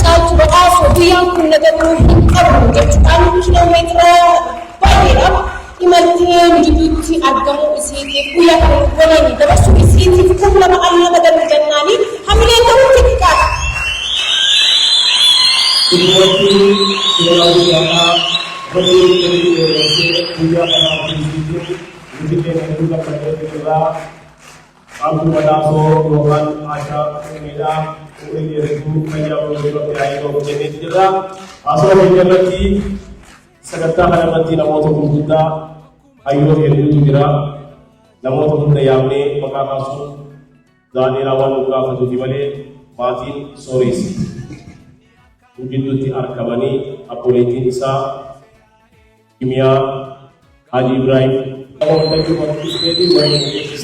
caaltu badhaasoo guyyaan kun na gahuu hin qabu jechuudhaan kiiloomeetira baay'eedhaaf imaltee nu jidduutti argamuu isiitiif guyyaa kana nu waliin dabarsuu isiitiif kum lama al lama darbe jennaanii hamileen ta'uu xiqqaadha. Dhugumatti seenaa guyyaadhaa Rabbiin umrii dheeressee guyyaa kana argisiisuun nuti keenya hedduu gammadnee jirra. Caaltuu Badhaasoo yookaan Aashaa Uumeedha. Umrii dheertuu fayyaa umurii Rabbi haa eegamu jennee jirra. Haasawaa keenya irratti Sagantaa kana irratti namoota gurguddaa hayyoota hedduutu jira. Namoota hunda yaamnee maqaa kaasuun za'aa dheeraa waan nu gaafatuufi malee maatiin sooreessi nu gidduutti argamanii abboleettiin isaa Kimiyaa Haaji Ibraahim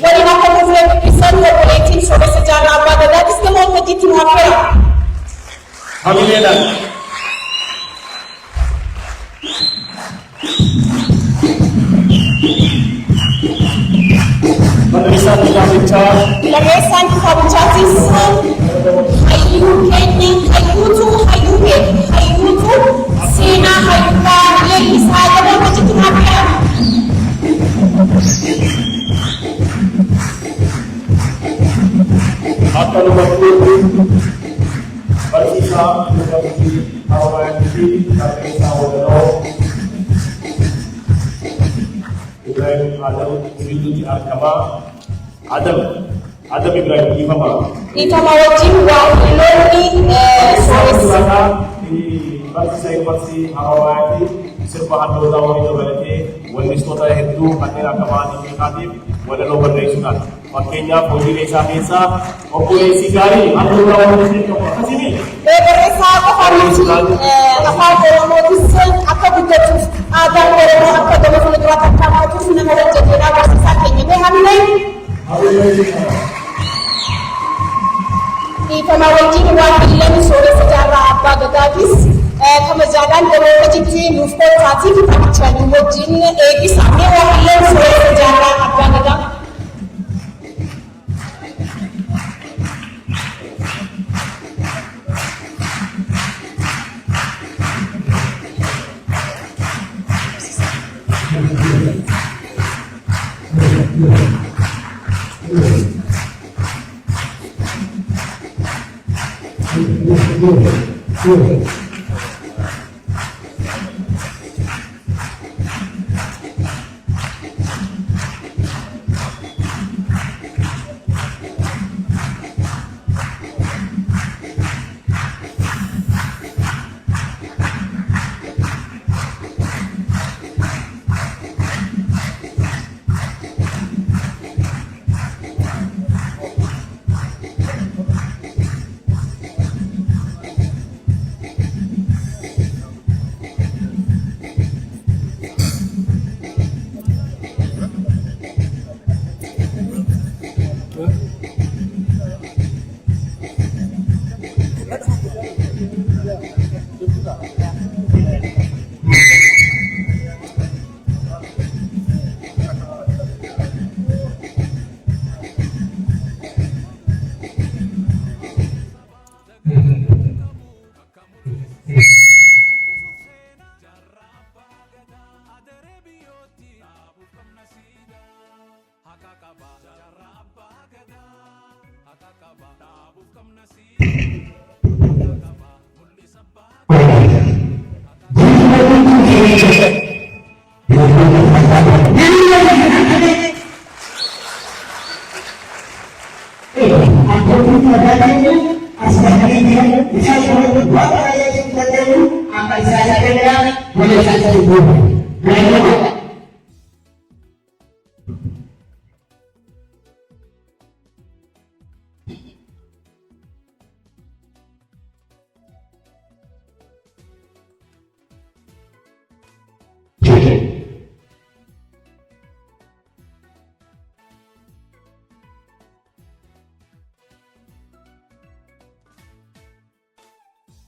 Waliin akka nuuf eebbisan obboleettiin sooressa Jaarraa Abbaa Gadaatis gama waltajjiitti nu affeera. Hamileedhaan. kitaabichaa Barreessaan kitaabichaatis hayyuu keenya, hayyuutu hayyuu beeku, hayyuutu seenaa hayyuudhaa leellisaa gama hojiitti naaf. Akkanumatti barsiisaa Yuunivarsiitii Haromaayaa fi barreessaa walaloo Ibrahim Adam gidduutti argama. Adam Ibrahim, dhiifama. Dhiifama wajjin, waa'illoonni sooressa. Barsiisaa Yuunivarsiitii Haromaayaa sirba handootaa waliin dabalatee wallistoota hedduu kanneen akka maatii Sheekaatiif walaloo barreessuudhaan, fakkeenyaaf hojiilee isaa keessaa obboleessi gaarii handootaa waliin tokko akkasii. Barreessaa qofaa miti, afaan Oromootis akka guddatuuf, aadaan Oromoo akka gama fuulduraatti akka hammatuuf nama hojjetedha barsiisaa keenya. Mee hamilee. Dhiifama wajjin, waa'illeen sooressa Jaarraa Abbaa Gadaatis kabajaadhaan yeroo hojiitti nuuf koottaatii kitaabicha nu wajjin eebbisa. Mee waa'illeen sooressa Jaarraa Abbaa Gadaa.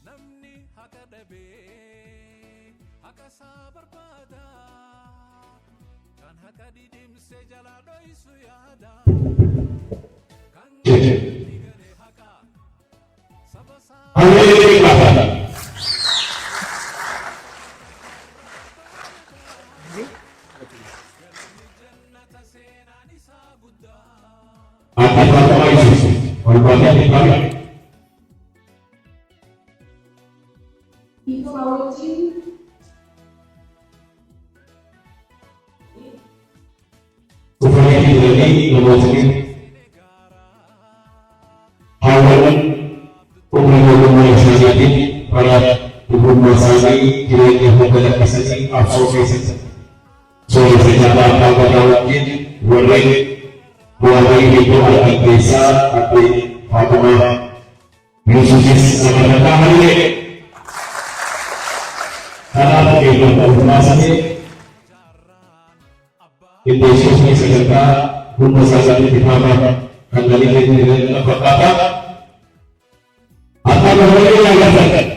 Namni haqa dhabee haqa isaa barbaada. Kan haqa didimse jalaa dhoysu yaada. Kan gale haqa saba isaa. Jannata seenaan isaa guddaa. Addee Faatamaa Yuusuf ol baatee adeemaa. Dhiifama wajjin. Dhufanii jiranii namootni hawwan umrii mootummaa isaaniitiin bara dubrummaa isaanii jireenya hunda lakkisanii qabsoo keessatti sooressa Jaarraa Abbaa Gadaa wajjin warreen bu'aa bahii hedduu argan keessaa Addee Faatumaa Yuusufis nama danda'amanillee kanaaf eeggatu of baasanii qindeessitootni sagantaa humna isaaniitiin kitaaba kan galii keenya fakkaata. Akka namoonni yaadatan,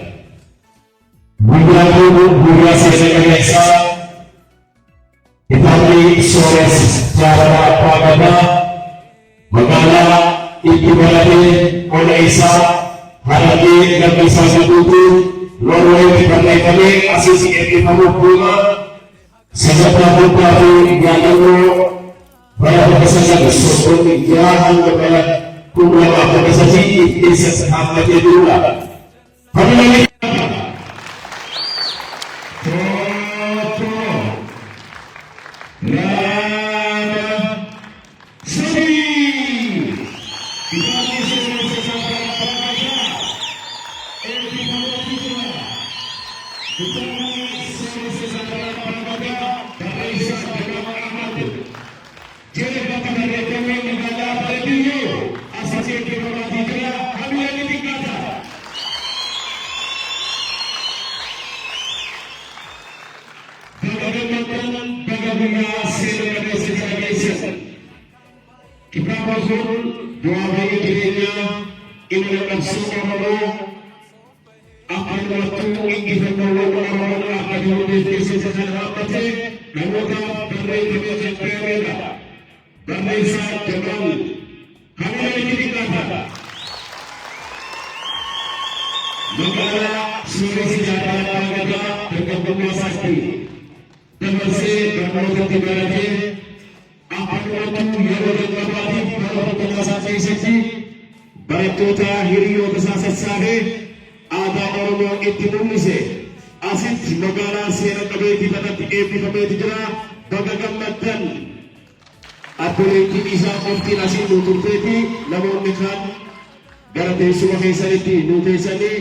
guyyaa kun guyyaa seena qabeessaa, kitaabni sooressa Jaarraa Abbaa Gadaa Itti baratee ona isaa Harargee galma isaa gidduutti Noorweetti barreeffamee asis eebbifamuuf deema. Sagantaa guddaa fi yaadannoo bara 1936 hanga bara 2013 if keessatti haammatee jirudha. Familii tokko, lama, sadii. Kitaabni seenessa Jaarraa Abbaa Gadaa eebbifamuutu jira. Kitaabni seenessa Jaarraa Abbaa Gadaa barreessaa Jamaal Ahmad jedhamatti barreeffamee magaalaa Baladiyoo asitti eebbifamaatii jira. Hamileen ni xiqqaata. Baga gammaddan, baga guyyaa seena qabeessa kana geessan. Kitaabni kun bu'aa ba'ii jireenyaa imala qabsoo Oromoo akkanumattuu injifannoowwan Oromoon dhaabbate hundeef keessatti kan haammate namootaaf barreeffamee kan kaa'amedha. Barreessaa Jamaal Hamilee itti xiqqaata. Magaalaa Sooressi Jaarraa Abbaa Gadaa dargaggummaa isaatti dabarsee barnootatti baratee akkanumattuu yeroo jalqabaatiif bara boqonnaa isaa keessatti barattoota hiriyoota isaa sassaabee aadaa Oromoo itti mul'ise. Asitti magaalaa seena qabeettii tanatti eebbifameeti jira. Baga gammaddan. Abboleettiin isaa qoftiin asiin nuu turteeti namoonni kaan gara teessuma keessanitti nuu teessanii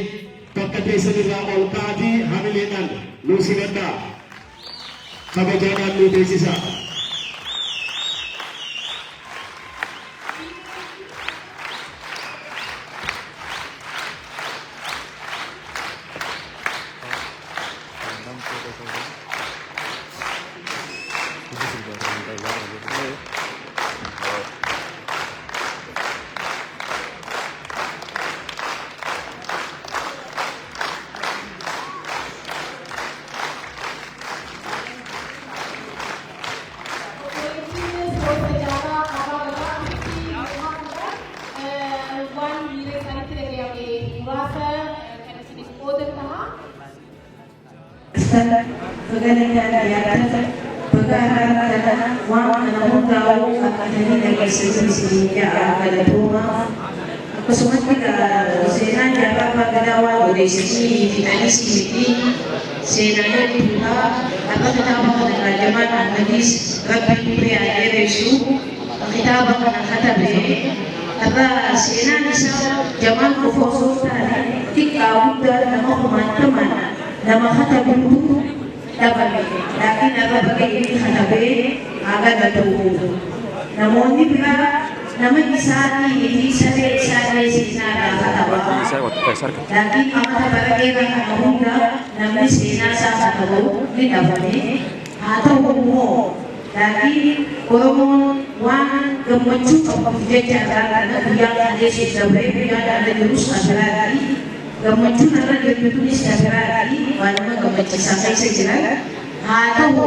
bakka teessanirraa ol ka'aatii hamileedhaan nuu simadhaa. Kabajaadhaan nuu teessisaa. Waan miira isaanitti dhagayame muraasa kan isiniif qoodan taha. Baga nagaan dhiyaatan, baga har'a kana waan kana hundaa'uu akkatanii dhageessisan isiniin ja'a, galatoomaa. Akkasumatti seenaan Jaarraa Abbaa Gadaa waan odeessisanii fi anis miti, seenaa hedduudha. Har'a kitaaba kana irraa Jamaal Ahmadiis Rabbiin umrii haa dheeressu, kitaaba kana katabe. Har'a seenaan isaa Jamaal qofa osoo hin taane xiqqaa guddaa nama kumaantamaan nama katabuutu dhabame. Laakiin har'a baga inni katabee, haa galatoomu. Namoonni biraa nama isaatii miti, saree isaallee seenaa irraa kataba. Laakiin amata bara dheeraa kana hunda namni seenaa isaa katabu ni dhabame. Haa ta'u immoo laakiin Oromoon waan gammachuu qabuuf jecha irraa kana guyyaan kaleessus dabree guyyaan irra jirus kan biraati. Gammachuun irra jirtu tunis kan biraati. Waan nama gammachiisaa keessa jira. Haa ta'u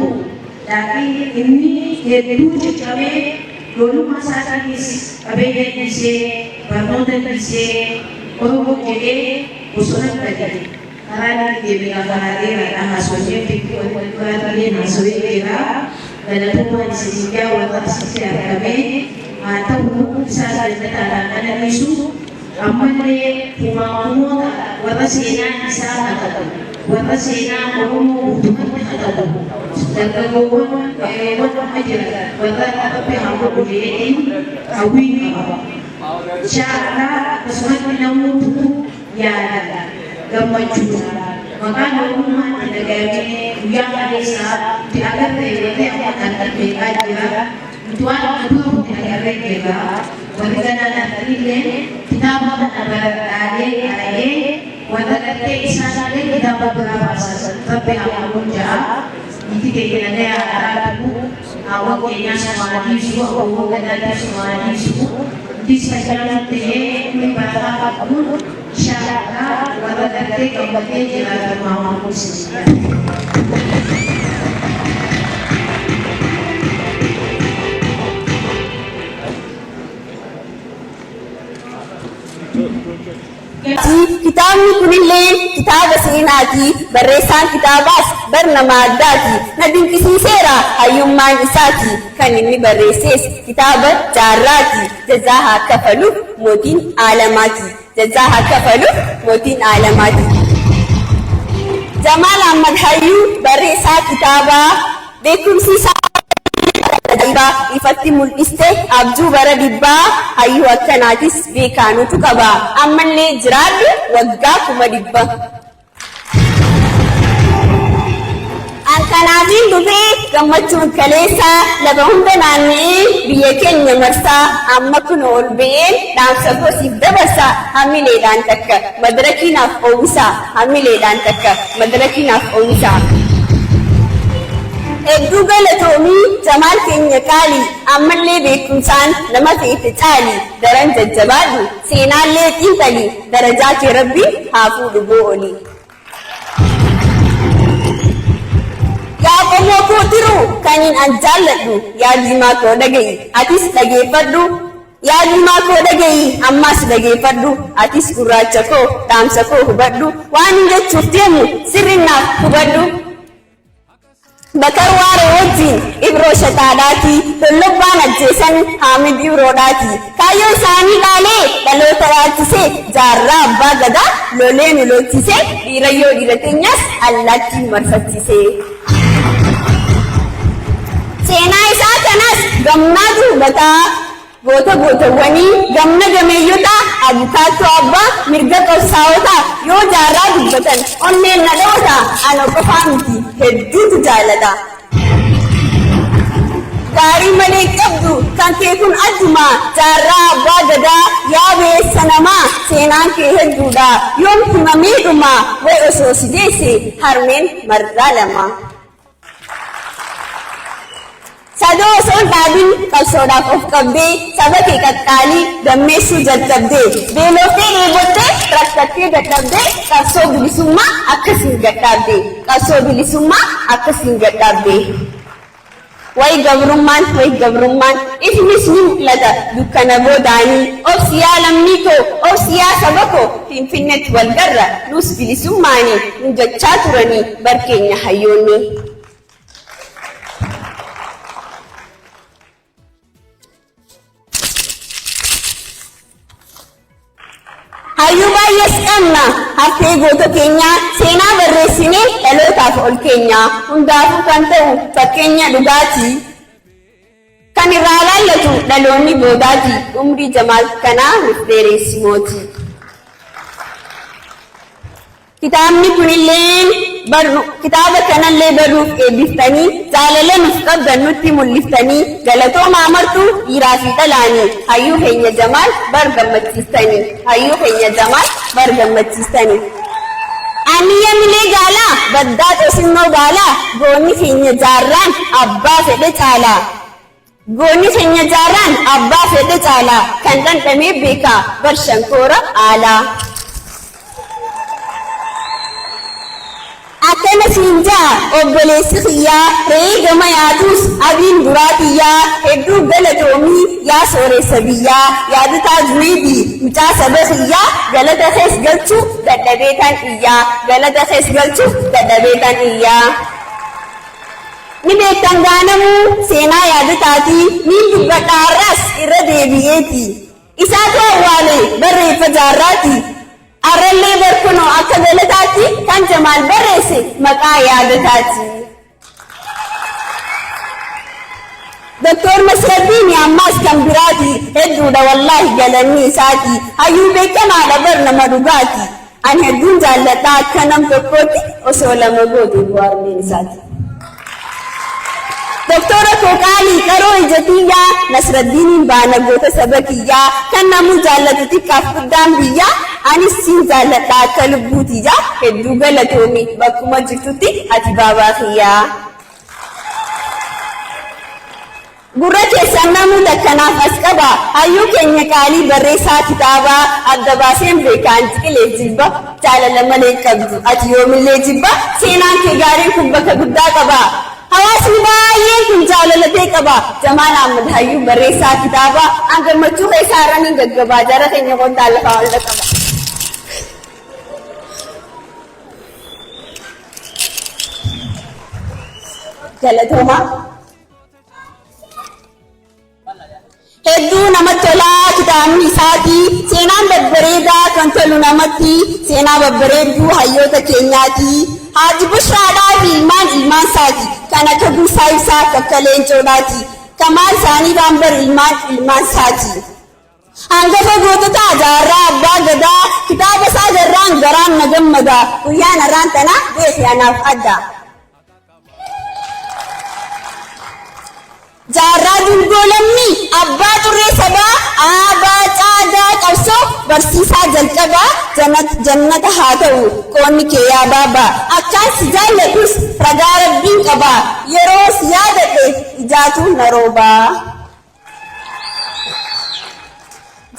laakiin inni hedduu ciccamee ijoollummaa isaatiinis qabeenya dhiisee, barnoota dhiisee, Oromoo jedhee bosona gale. Karaa inni deeme egaa karaa dheeraadha. Haasofnee hedduu waliin duraatillee haasawee jira. Galatoomaan isiniin jaa warra asitti argame. Haa ta'u isaas jannataan haa qananiisu. Ammallee kumaan kumoota warra seenaan isaa katabu, warra seenaa Oromoo guutumatti katabu, dargaggoowwan qeerroowwan amma jiran warra Rabbi haa godhu jeetiin hawwii qaba. Inshaa Allah akkasumatti namuutu yaada gammachuudha. Maqaan Oromummaa itti dhagayamee guyyaa kaleessaa nuti agarre, warri amma argan meeqaa jira. Nuti waan amma dura nuti agarree jirra. Warri ganaan arganillee kitaaba kana baradhaalee qara'ee warra gartee isaanillee kitaaba biraa baasan Rabbi haa godhun ja'a. Niiti keenya nagayaa haa taatu. Haawwan keenyaas nu haa dhiisu. Abboowwan gadaatiis nu haa dhiisu. Nutis fayyaa nuuf tahee umrii barakaa qabnuun inshaa Allah warra gartee gammadee jiraatu nu haa godhu isiniin ja'a. Kitaabni kunillee kitaaba seenaati. Barreessaan kitaabaas bar nama addaati. Na dinqisiiseera hayyummaan isaati. Kan inni barreesses kitaaba jaarraati. Jazaa haa kafaluuf mootiin aalamaati. Jazaa haa kafaluuf mootiin aalamaati. Jamaal Ahmad Hayyuu barreessaa kitaabaa beekumsi isaa ajaa'ibaa ifatti mul'iste abjuu bara dhibbaa hayyuu akkanaatis beekaanutu qaba ammallee jiraadhu waggaa 100,000. An kanaafiin dhufee gammachuun kaleessa lafa hunda naanna'ee biyya keenya marsaa amma kunoo ol ba'een dhaamsa koo siif dabarsa hamileedhaan takka madarakii naaf oowwisa hamileedhaan takka madarakii naaf oowwisa. Hedduu galatoomi Jamaal keenya qaali ammallee beekkumsaan nama feete caali daran jajjabaadhu seenaallee xiinxali darajaa kee rabbiin haa fuudhu boo oli. Yaa qomoo koo tiruu kaniin an jaalladhu yaa diimaa koo dhaga'i atis dhageeffadhu Yaa diimaa koo dhaga'i ammaas dhageeffadhu atis gurraacha koo dhaamsa koo hubadhu waanin jechuuf deemu sirrin naaf hubadhu. Bakar Waaree wajjiin Ibroo Shataadhaati, Tollobbaan ajjeesan Haamid Ibroodhaati. Kaayyoo isaanii dhaalee dhaloota dhaalchise, Jaarraa Abbaa Gadaa lolee nu lolchise, Dhiirayyoo dhiira teenyaas allaattiin marfachise. Seenaa isaa kanas gamnaatu hubata. Goota gootawwanii, gamna gameeyyotaa, abukaattoo abbaa mirga qabsaa'otaa yoo jaarraa dubbatan onneen na dhoota, ana qofaa miti hedduutu jaalata. Gaarii malee hin qabdu kan kee kun adduma, jaarraa abbaa gadaa yaa beessa namaa seenaan kee hedduudha yoom himamee dhuma, way osoo si deesse harmeen marraa lama. Sadoo osoo hin dhaabin qabsoodhaaf of qabdee saba kee qaqqaalii dammeessuu jalqabdee beeloftee dheebottee rakkattee dadhabdee qabsoo bilisummaa akkasiin gadhaabde qabsoo bilisummaa akkasiin gadhaabde. Way gabrummaan way gabrummaan ifnis ni mul'ata dukkana boodaanii obsi yaa lammii koo obsi yaa saba koo Finfinnetti wal garra nus bilisummaanii nu jechaa turanii bar keenya hayyoonni. Hayyuu baay'ees qabna haftee goota keenyaa seenaa barreessinee dhalootaaf ol keenya hundaafuu kan ta'u fakkeenya dhugaatii. Kan irraa laallatu dhaloonni boodaati umrii Jamaal kanaa nuuf dheereessi mootii. Kitaabni kunilleen barru kitaaba kanallee barruuf eebbiftanii jaalala nuuf qabdan nutti mul'iftanii galatoomaa martuu dhiiraa fi dhalaanii hayyuu keenya Jamaal bar gammachiistanii hayyuu keenya Jamaal bar gammachiistanii. Aniyya milee gaalaa baddaa xosinnoo gaalaa goonni keenya jaarraan abbaa fedhe caalaa. Goonni keenya jaarraan abbaa fedhe caalaa kan dhandhamee beekaa bar shankoora aalaa. Akkana siin ja'a obboleessi kiyyaa re'ee gama yaatuus abiin duraa tiyyaa hedduu galatoomii yaa sooreessa biyyaa yaadataa Juneydii mucaa saba kiyyaa galata kees galchuu dadhabeetaan iyyaa galata kees galchuu dadhabeetaan iyyaa. Ni beektan gaanamuu seenaa yaadataatii niin dubbadha har'as irra deebi'eeti. Isaatu awwaale barreeffa jaarraati. Arrallee bar kunoo akka galataatti kan Jamaal barreesse maqaa yaadataati. Doktor Nasraddiini ammaas kan biraati hedduudha wallaahi galanni isaati hayyuu beekamaadha bar nama dhugaati. An hedduun jaalladha akka nam tokkootti osoo lama goote bu'aarmeen isaati. Doktora koo qaalii qaroo ija tiyyaa Nasraddiiniin baana goota saba kiyyaa kan namuu jaallatu xiqqaaf guddaan biyyaa anis siin jaalladha akka lubbuu tiyyaa hedduu galatoomi bakkuma jirtutti ati baabaa kiyyaa. Gurra keessan namuu takka naaf as qabaa Hayyuu keenya qaalii barreessaa kitaabaa Adda baaseen beeka an ciqileef jilba Jaalala malee hin qabdu ati yoomillee jibba Seenaan kee gaariin kun bakka guddaa qaba. Hawaasni baay'een kun jaalalatee qaba. Jamaal Ahmad Hayyuu barreessaa kitaabaa an gammachuu keessaa irra ni gaggabaa jara keenya qontaan lafaa ol qaba. Galatoomaa. Hedduu namatti tolaa kitaabni isaatii seenaan babbareedaa kan tolu namatti seenaa babbareedduu hayyoota keenyaati. Haaji Bushraadhaa fi ilmaan ilmaan isaati kan akka Guusaa Ibsaa akka Leencoodhaati. Kamaal isaanii baanbar ilmaan ilmaan isaati. Hangafa goototaa jaarraa abbaa gadaa kitaaba isaa garraan garaan na gammada guyyaan har'aan tana beeki anaaf adda. Jaarraa Dungoo Lammii abbaa xurree sabaa aabaa caadaa qabsoo barsiisaa jalqabaa jannata haa ta'u qoonni kee yaa baabaa akkaan si jaalladhus ragaa rabbiin qabaa yeroo si yaadadhe ijaatu na roobaa.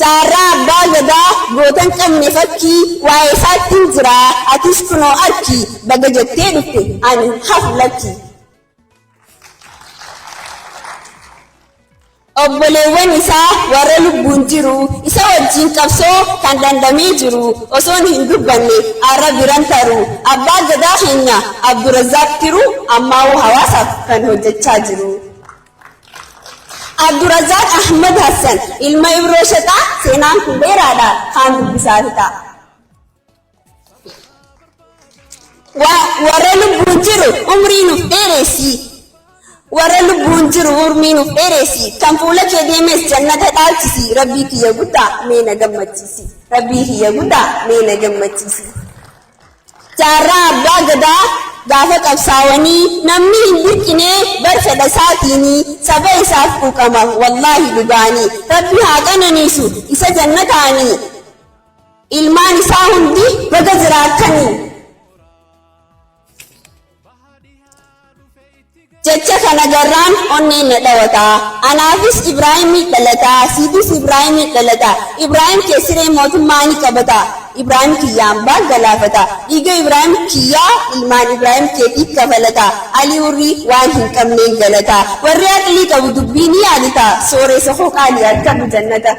Jaarraa abbaa gadaa gootan qabne fakkii waa'ee isaattiin jira atis kunoo arki baga jettee dhufte ani hafu lakki. Obboleewwan isaa warra lubbuun jiru isa wajjin qabsoo kan dhandhamee jiru osoon hin dubbanne arra biran taru abbaa gadaa keenya Abdurazaaq Tiruu ammaa'uu hawaasaaf kan hojjechaa jiru. Abdurazaaq Ahmad Hassan ilma Ibroo Shaxaa seenaan kun dheeraadha kaan dubbisaa fixa. Warra lubbuun jiru umrii nuuf dheeressi. Warra lubbuun jiru umrii nuuf dheeressi. Kan fuula kee deemes jannata dhaalchisi. Rabbii kiyya guddaa mee na gammachiisi. Rabbii kiyya guddaa mee na gammachiisi. Jaarraa abbaa gadaa gaafa qabsaawanii namni hin dirqinee bar fedha isaatiini saba isaaf quuqama wallaahi dhugaanii rabbi haa qananiisu isa jannataanii ilmaan isaa hundi baga jiraattanii. Jecha kana garraan onneen na dhawata. Anaafis Ibraahimii dhalata, siifis Ibraahimii dhalata. Ibraahim kee siree mootummaa ni qabata. Ibraahim kiyyaan baan galaafata. Dhiiga Ibraahim kiyyaa ilmaan Ibraahim keetiif kafalata. Alii Hurrii waan hin qabneen galata. Warri aqlii qabu dubbii ni yaadata. Sooreessa koo qaalii argadhu jannata.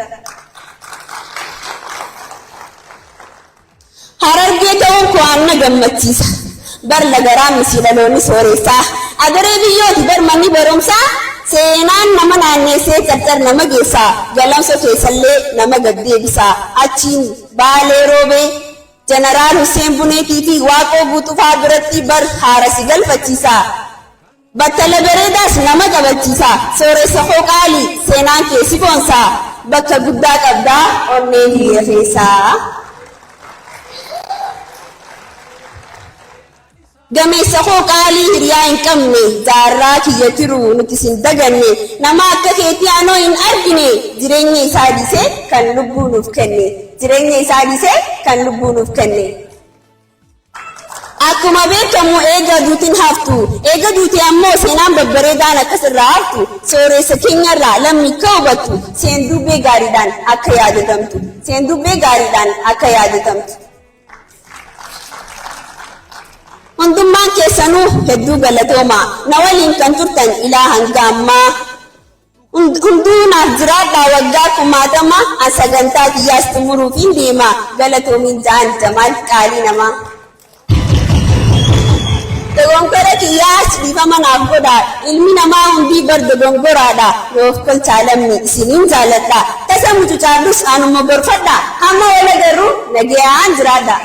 Harargee ta'uun koo an na gammachiisa. Bar lagaraa misi dhaloonni sooreessaa. Adaree biyyooti bar manni barumsaa. Seenaan nama naanneessee carcar nama geessa. Galamso keessallee nama gad deebisa. Achiin Baalee Roobee Jeneraal Husseen Buneetii fi Waaqoo Guutufaa biratti bar haara si galfachiisa. Battala bareedaas nama qabachiisa. Sooressa koo qaalii seenaan kee si boonsa. Bakka guddaa qabda onnee tiyya keessaa. Gameessa koo qaalii hiriyaa hin qabne jaarraa kiyya tiruu nuti sin daganne nama akka keetii anoo hin argine jireenya isaa dhiisee kan lubbuu nuuf kenne jireenya isaa dhiisee kan lubbuu nuuf kenne. Akkuma beekamu eega duutin haftu, eega duute ammoo seenaan babbareedaan akkas irraa haftu, sooreessa keenyarraa lammi akka hubattu, seenduubbee gaariidhaan akka yaadatamtu, seenduubbee gaariidhaan akka yaadatamtu. Hundummaan keessanuu hedduu galatoomaa. Na waliin kan turtan ilaa hanga ammaa. Hunduu naaf jiraadhaa waggaa kumaatama an sagantaa kiyyaas xumuruufiin deema galatoomiin ja'an Jamaal qaalii namaa. Dogongora kiyyaas dhiifama naaf godhaa ilmi namaa hundii bar dogongoraadha noof kolchaa lammi isiniin jaaladha tasa mucucaadhus anuma gorfadha hamma wal agarru nagayaan jiraadha.